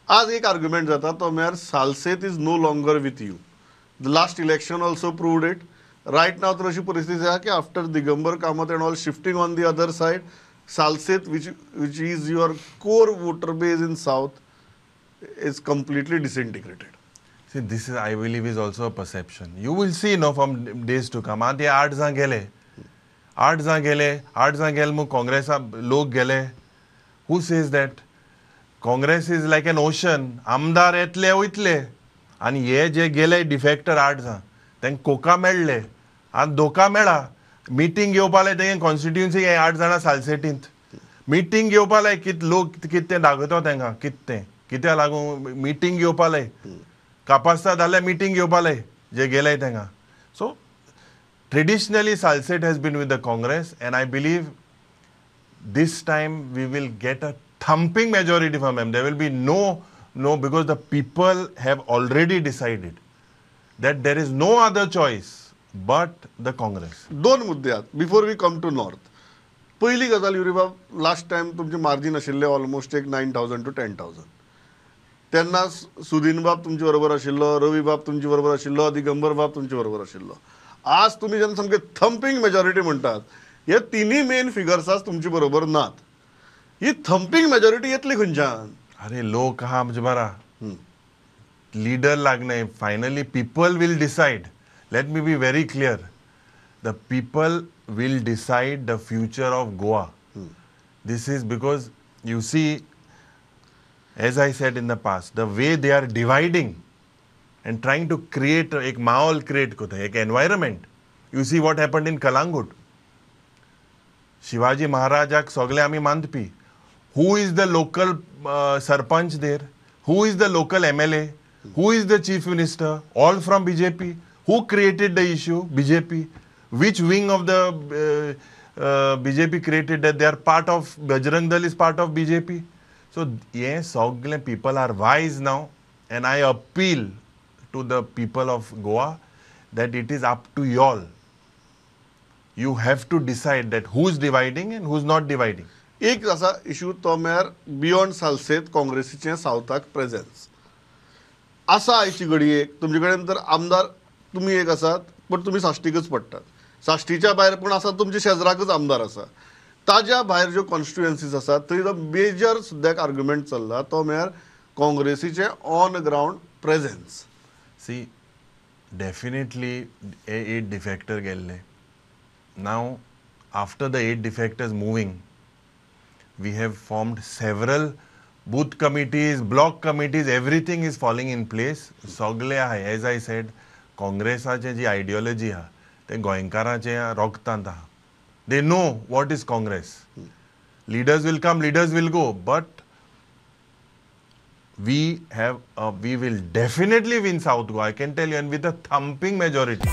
आज एक आर्ग्युमेंट जाता तो म्हळ्यार Salcete is no longer with you. The last election also proved it. Right now तर अशी परिस्थिती आसा की after Digambar Kamat and all shifting on the other side, Salcete which is your core voter base in south is completely disintegrated. See, this is, I believe, is also a perception. You will see, no, from days to come. आतां ते 8 जाण गेले, 8 जाण गेले, 8 जाण गेले म्हूण काँग्रेसा लोक गेले. Who says that? Congress is like an ocean. आमदार येतले वयतले आनी हे जे गेले डिफेक्टर 8 जाण तांकां कोका मेळ्ळे आनी धोका मेळ्ळा. मिटींग घेवपा लाय तेंगे कॉन्स्टिट्युएन्सी हे 8 जाणां सालसेटींत मिटींग घेवपा लाय. कित लोक कितें तें दाखयता तांकां कितें तें कित्याक लागून मिटींग घेवपा लाय. कापास्ता जाल्यार मिटींग घेवपा लाय जे गेले तांकां. So traditionally Salcete has been with the Congress and I believe this time we will get a thumping majority from them. There will be no, because the people have already decided that there is no other choice but the Congress. दोन मुद्दे आहात before we come to north. पयली गजाल युरीबाब, last time तुमचे margin आशिल्ले almost एक 9,000 to 10,000. तेन्ना सुदीन बाब तुमचे बरोबर आशिल्लो, रवी बाब तुमचे बरोबर आशिल्लो, दिगंबर बाब तुमचे बरोबर आशिल्लो. आज तुमी जेन्ना सामके थंपींग मेजॉरिटी म्हणटात, हे तिनूय मेन फिगर्स आज तुमचे बरोबर नात. ही थंपींग मेजॉरिटी येतली खंयच्यान? अरे लोक आहा आमचे बरा, leader लागनाय. Finally people will decide. Let me be very clear, the people will decide the future of Goa. This is because you see, as I said in the past, the way they are dividing and trying to create एक माहोल create करता, एक environment. You see what happened in Calangute. Shivaji महाराजाक सगळे आमी मानपी. Who is the local sarpanch there? Who is the local MLA? Who is the chief minister? All from BJP. Who created the issue? BJP. Which wing of the BJP created that? They are part of Bajrang Dal is part of BJP. So हे सगळे people are wise now and I appeal to the people of Goa that it is up to y'all. You have to decide that who is dividing and who is not dividing. एक असा issue तो म्हळ्यार beyond Salcete काँग्रेसीचें सावथाक presence आसा आयची घडयेक. तुमचे कडेन तर आमदार तुमी एक आसात, पण तुमी साश्टीकच पडटात. साश्टीच्या भायर पूण आसा तुमच्या शेजराकच आमदार आसा. ताज्या भायर ज्यो कॉन्स्टिट्युएन्सीज आसात थंय जो मेजर सद्याक आर्ग्युमेंट चल्ला तो म्हळ्यार काँग्रेसीचें on ground presence. See, definitely 8 defector गेल्ले. Now after the 8 defectors moving, we have formed several booth committees, block committees, everything is falling in place. सगळे आहा, as I said, काँग्रेसाचे जी आयडियोलॉजी आहा ते गोंयकाराचे रोगतांत आहा. They know what is Congress. Leaders will come, leaders will go, but we will definitely win South Goa, I can tell you, and with a thumping majority.